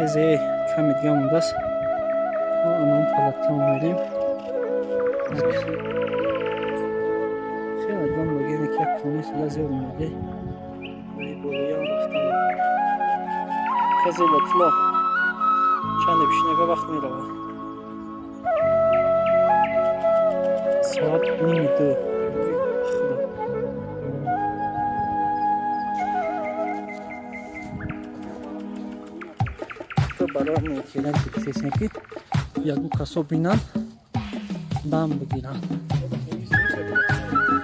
Хезе ками дига мондааст. Мо анон палатка омадем. Хеле дигам логине ки як хонаи суда зиёд омаде. Болоям рафтам. Хезе лотфло. Чанде бишинага вақт меравад. Соат 1:30. Худо. Барои мекунанд ки ягон касо бинанд, дам бигиранд.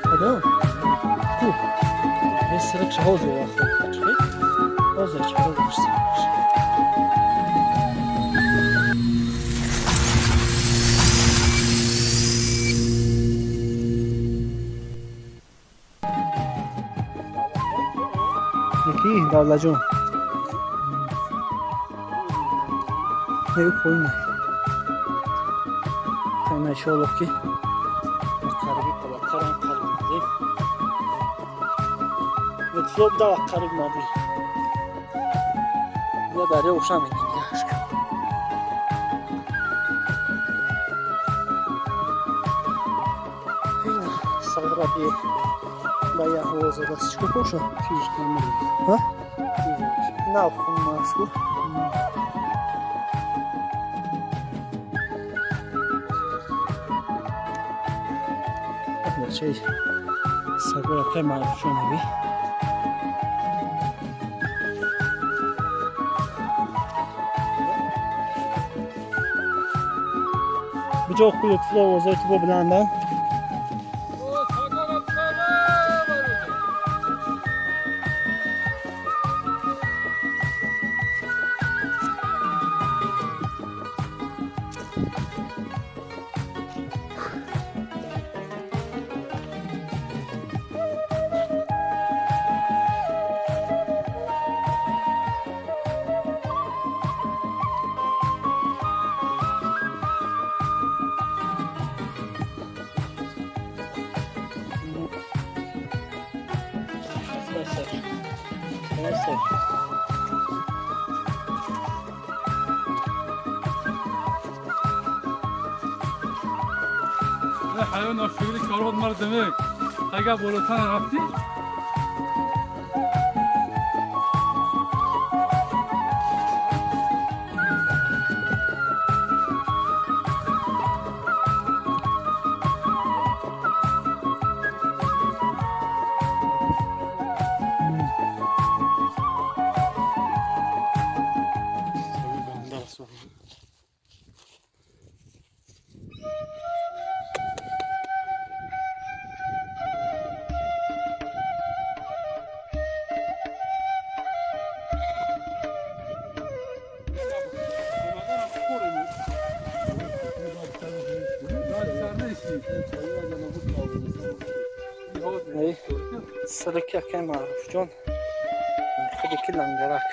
Худо. Ку. Ҳесрак шаҳозу вақт. Ҳозир чаро гӯшт. Яки Давлаҷон. Ҳею поина. Хайна иншоаллоҳ ки қариби палаткарам қариб омадем. Лутфлоб дава қариб омадем. Я дарё оша медем яшка. Ина сагра би ба я ҳавоза даст чико коша? Чиз камер. Ҳа? Нав хунмаску. Бачаи сагоя кай маъруфшонави. Биҷо хулутфло овозое ки бо биландан. حیوان آشوری کارباد مردمه اگر بالاتر رفتی Сарак якай маъруфҷон, худи ки лангарак.